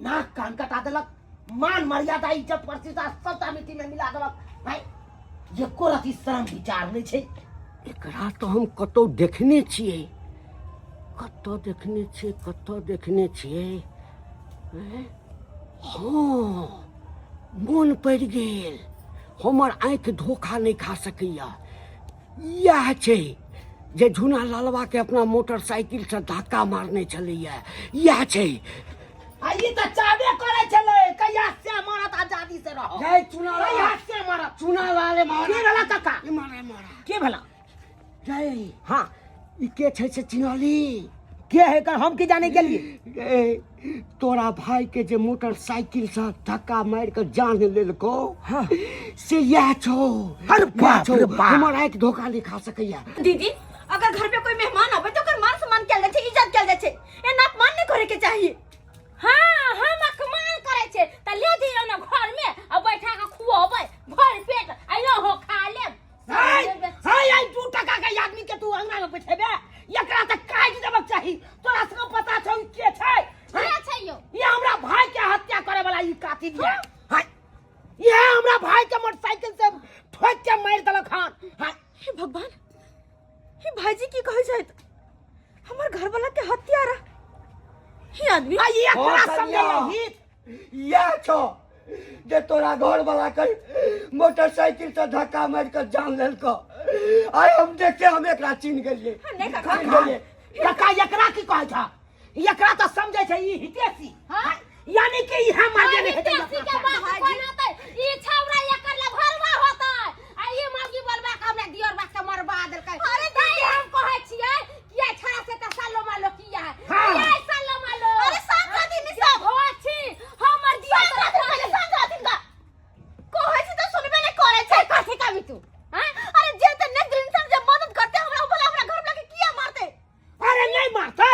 S3: नाक कान कटा देलक, मान मर्यादा इज्जत प्रतिष्ठा सबटा मिट्टी में मिला देलक। भाई एको रति शरम विचार नहि छै।
S6: एकरा तऽ हम कतौ देखने छियै, कतऽ देखने छियै, कतऽ देखने छियै? आँय? हँ, मोन पड़ि गेल, हमर आँखि धोखा नहि खा सकैया। इएह छै जे झुना लालवा के अपना मोटरसाइकिल से धक्का मारने छलैया, इएह छै।
S3: आ ई तऽ चाहबे करै छलै कहिया से मारत आजादी से रह।
S6: जय चुना लाल।
S3: कहिया से मारत।
S6: चुना लाल मारा।
S3: के भेला काका?
S6: ई मारा, मारा।
S3: के भेला?
S6: जय।
S3: हाँ।
S6: ई के छै से चिन्हली?
S3: के है कर हम की जाने गेलिए?
S6: ए, तोरा भाई के जे मोटरसाइकिल से धक्का मार के जान लेलको,
S3: हाँ।
S6: से इएह छौ।
S3: अरे
S6: इएह
S3: बाप
S6: छौ।
S3: रे बाप।
S6: हमर आँखि धोखा नहीं खा सकैया।
S1: दीदी, अगर घर पे कोई मेहमान आवे तो ओकर मान सम्मान कैल जाय छै, इज्जत कैल जाय छै, एना अपमान नहीं करे के चाहिए।
S2: हाँ, हम अपमान करे छे त ले जइयो ना घर में आ बैठा के खुआबै भर पेट, आ हो खा लेब।
S3: हाय, हाय, आई 2 टका के आदमी के तू अंगना में बैठेबे, एकरा त काटि देबक चाही। तोरा सबके पता छौ ई के छै?
S2: के छै यौ?
S3: ई हमरा भाई के हत्या करे वाला ई कातिल ये। हाय, ये हमरा भाई के मोटरसाइकिल से ठोक के मारि देलक हन। हाय।
S1: हे भगवान, हे भाईजी की कहै छथि? हमर घर वाला के हत्यारा हे आदमी।
S3: आ ई एकरा
S6: हाँ,
S3: समझै
S6: कन्या।
S3: ही।
S6: इएह छौ जे तोरा घर वाला के मोटरसाइकिल से धक्का मारि के जान लेलको। आइ हम देखते हम एकरा चिन्ह गेलियै।
S1: नहि काका।
S6: चिन्ह गेलियै।
S3: काका, एकरा की कहै छह? एकरा तऽ समझै छै ई हितेशी।
S2: हाँ?
S3: यानी कि इहे मार देने हेतै
S2: हितेशी के
S3: अपना।
S2: बात कोन होतै? ई छौड़ा एकर लभरवा होतै। आ ई मौगी बोलबा के हमरा दियर बा के मरबा देलकै।
S1: अरे
S2: तैं हम कहै छियै कि ई छौड़ा से तऽ सालो मालो किया है?
S3: हाँ।
S2: किया है सालो मालो?
S1: अरे शांत रहथिन ई सब।
S2: हो छी, हमर दियर
S1: शांत रहथिन, पहिले शांत रहथिन का। कहै छी तऽ सुनबे नहि करै छै।
S2: कथी कहबी तू? हाँ?
S1: अरे जे तऽ नेक इंसान जे मदद करते हमरा, उ भला हमरा घर वाला के किया मारते?
S3: अरे नहीं मारते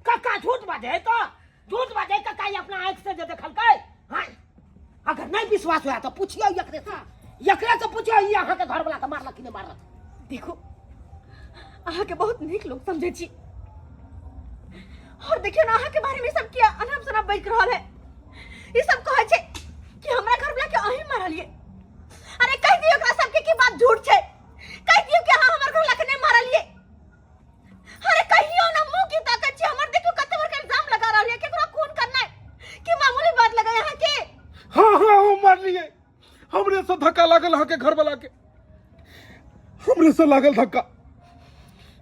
S3: काका, झूठ बाजे तो झूठ बाजे काका, ई अपना आँख से जे देखलकै। हाँ, अगर नहीं विश्वास होया तो पूछियो एकरे से, एकरे से पूछियो ई अहाँ के घर वाला के मारलक कि नहीं मारलक।
S1: देखो, अहाँ के बहुत नीक लोग समझे छी, और देखियो ना अहाँ के बारे में सब किया अनाप शनाप बजि रहल है। ई सब कहै छै कि हमरा घर वाला के अहीं मारलिए। अरे कहि दियो एकरा सबके कि बात झूठ छै, कहि दियो कि अहाँ हमर घर वाला के नहीं मारलिए। अरे कहियो ना मुंह की ताकत छी हमर, देखियो कते बड़का इल्जाम लगा रहल है, केकरो खून करना है कि मामूली बात लगा यहाँ के।
S7: हाँ हाँ, हम मारलिए, हमरे से धक्का लागल अहाँ के घर वाला के, हमरे से लागल धक्का।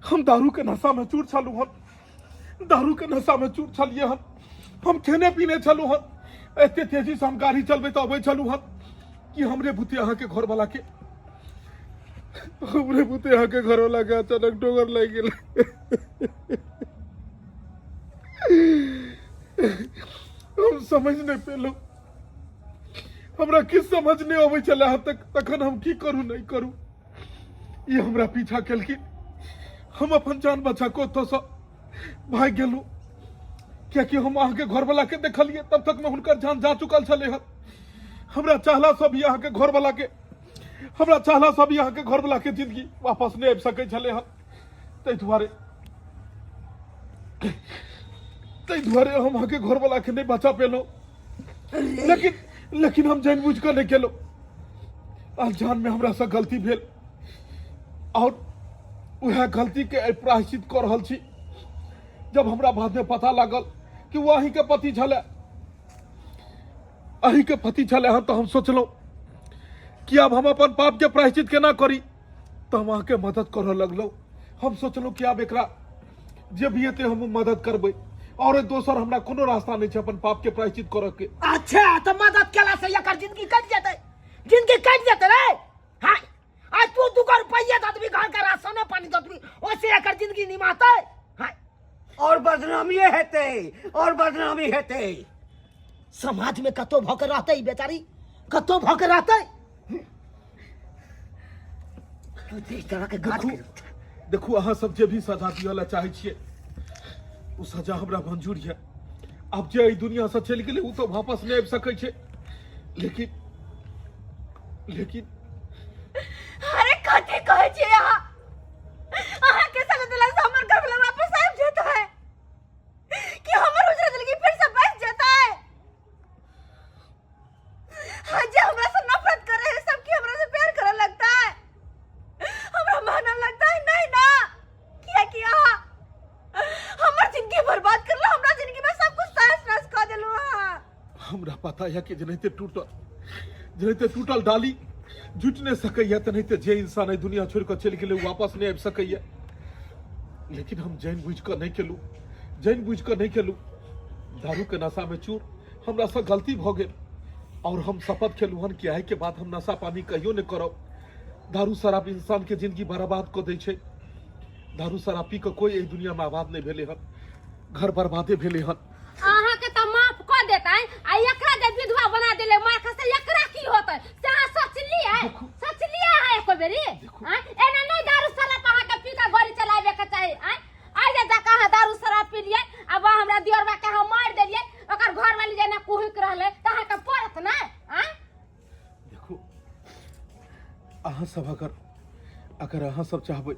S7: हम दारू के नशा में चूर छलू हन, दारू के नशा में चूर छलिए हन, हम खेने पीने छलू हन, एते तेजी से हम गाड़ी चलबैत अबै छलू हन कि हमरे बुते अहाँ के घर वाला के, हमरे बुते अहाँ के घर वाला के अचानक डोगर लागि गेल। हम समझ नहीं पेलहुँ, हमरा किछु समझ नहीं अबै छलै हँ तक, तखन हम की करू नहीं करू। ई हमरा पीछा केलखिन, हम अपन जान बचा के ओतऽसँ भागि गेलहुँ, कियाकि हम अहाँके घरवला के देखलियै तब तक में हुनकर जान जा चुकल छलै हँ। हमरा चाहला से भी अहाँके घरवला के, हमरा चाहला से भी अहाँके घरवला के जिंदगी वापस नहीं आबि सकै छलै हँ, ताहि दुआरे हम अहाँके घरवला के नहीं बचा पेलहुँ। लेकिन लेकिन हम जानि बुझि कऽ नहि केलहुँ, अनजान में हमरा से गलती भेल और वएह गलती के आइ प्रायश्चित कऽ रहल छी। जब हमरा बाद में पता लागल कि ओ अहीं के पति छलै, अहीं के पति छलै हन, तऽ हम सोचलहुँ कि आब हम अपन पाप के प्रायश्चित केना करी, तऽ हम अहाँके मदद करऽ लगलहुँ। हम सोचलहुँ कि आब एकरा जे भी हेतै हम मदद करबै, और दोसर हमरा कोनो रास्ता नहि छै अपन पाप के प्रायश्चित करऽ के।
S3: अच्छा, तऽ मदद केला से एकर जिंदगी कटि जेतै, जिंदगी कटि जेतै रे। हाँ, आ तू 2 रुपया दऽ देबी, घर के राशनो पानी दऽ देबी, ओसे एकर जिंदगी निमातै। हाँ,
S6: और बदनामिए हेतै, और बदनामी हेतै।
S3: समाज में कतौ भऽ के रहतै ई बेचारी, कतौ भऽ के रहतै। तू देख तरह के गाछ
S7: देखू, देखू अहाँ सब जे भी सजा दिअ ला चाहै छियै ओ सजा हमरा मंजूर यऽ। आब जे एहि दुनिया से चलि गेलै ओ तऽ वापस नहि आबि सकै छै, लेकिन लेकिन
S1: अरे कथी कहै छियै अहाँ? अहाँ के सजा देला से हमर घर वाला वापस आबि जेतै कि हमर उजरा जिंदगी फिर से बस जेतै?
S7: हमरा पता यऽ कि जेनाहिते टूटल जेनाहिते टूटल डाली जुटि नहि सकैए, तेनाहिते जे इंसान एहि दुनिया छोड़ि कऽ चलि गेलै वापस नहि आबि सकैए। लेकिन हम जानि बुझि कऽ नहि केलहुँ, जानि बुझि कऽ नहि केलहुँ। दारूके नशामे चूर हमरासँ गलती भऽ गेल और हम शपथ खेलहुँ हन कि आइके बाद हम नशा पानी कहियो नहि करब। दारू शराब इंसानके जिंदगी बर्बाद कऽ दै छै। दारू शराब पी कऽ कोइ एहि दुनियामे आबाद नहि भेलै हन, घर बर्बादे भेलै हन।
S2: अहाँ के तऽ माफ कऽ देतै, आ एकरा जे विधवा बना देले मार खसे, एकरा की होतै से अहाँ सोचलियै? सोचलियै अहाँ एको बेरी? आँय, एना नहि दारू शराब अहाँ के पी कऽ गाड़ी चलाबे के चाही। आँय, आइ जे जाकऽ अहाँ दारू शराब पी लियै आ बा हमरा दियरबा के अहाँ मारि देलियै, ओकर घरवाली जेना कुहुक रहलै तऽ अहाँके पड़त नहि? आँय,
S7: देखू अहाँ सब अगर अगर अहाँ सब चाहबै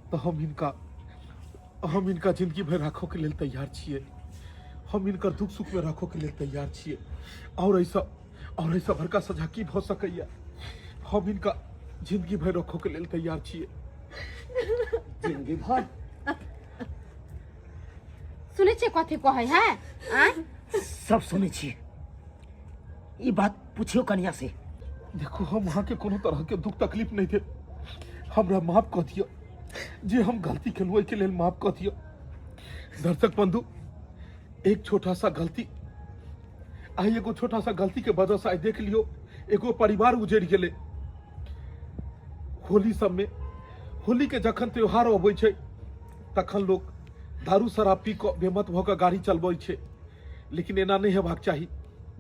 S7: तऽ हम हिनका जिंदगी भरि राखो के लेल तैयार छियै। हम हिनकर दुख सुख में राखो के लेल तैयार छियै। और ऐसा बड़का सजा की भऽ सकैया? हम हिनका जिंदगी भरि रखो के लेल तैयार छियै।
S6: जिंदगी भर
S2: सुनै छियै कथी कहै है? आँय,
S3: सब सुनै छियै। ई बात पूछियो कनिया से।
S7: देखो हम अहाँ के कोनो तरह के दुख तकलीफ नहीं दे, हमरा माफ कऽ दियौ जे हम गलती केलहुँ, ओहिके लेल माफ कऽ दियौ। दर्शक बंधु, एक छोटा सा गलती, आइ एगो छोटा सा गलती के वजह से आइ देख लियौ एगो परिवार उजड़ि गेलै। होली सब में, होली के जखन त्योहार अबै छै तखन लोक दारू शराब पी कऽ बेमत भऽ कऽ गाड़ी चलबै छै, लेकिन एना नहि हेबाक चाही।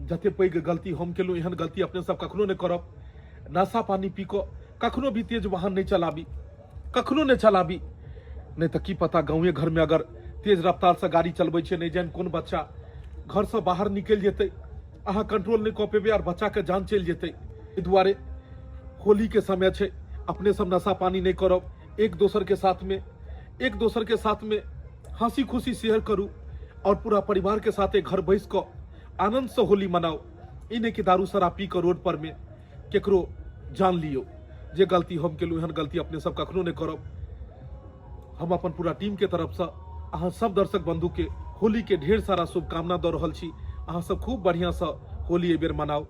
S7: जते पैघ गलती हम केलहुँ एहन गलती अपने सब कखनो नहि करब। नशा पानी पी कऽ कखनो भी तेज वाहन नहि चलाबी, कखनो नहि चलाबी, नहि तऽ की पता गाँवे घरमे अगर तेज रफ्तारसँ गाड़ी चलबै छै, नहि जानि कोन बच्चा घरसँ बाहर निकलि जेतै, अहाँ कंट्रोल नहि कऽ पेबै आओर बच्चाके जान चलि जेतै। एहि दुआरे होलीके समय छै, अपने सब नशा पानी नहि करब, एक दोसरके साथमे एक दोसरके साथमे हंसी खुशी शेयर करू और पूरा परिवार के साथे घर बैस कऽ आनंद से होली मनाओ। ई नहि कि दारू शराब पी कऽ रोड पर में केकरो जान लियो। जे गलती हम केलहुँ एहन गलती अपने सब कखनो नहि करब। हम अपन पूरा टीम के तरफ से अहाँ सब दर्शक बंधु के होली के ढेर सारा शुभकामना दऽ रहल छी। अहाँ सब खूब बढ़िया से होली एहि बेर मनाओ,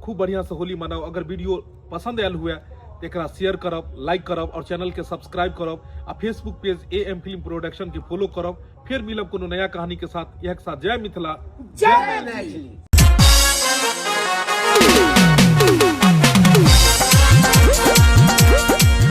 S7: खूब बढ़िया से होली मनाओ। अगर वीडियो पसंद आयल हुए तो एकरा शेयर करब, लाइक करब और चैनल के सब्सक्राइब करब आ Facebook page A M film production के फॉलो करब। फिर मिलब कोनो नया कहानी के साथ। यह के साथ जय मिथिला,
S3: जय मैथिली।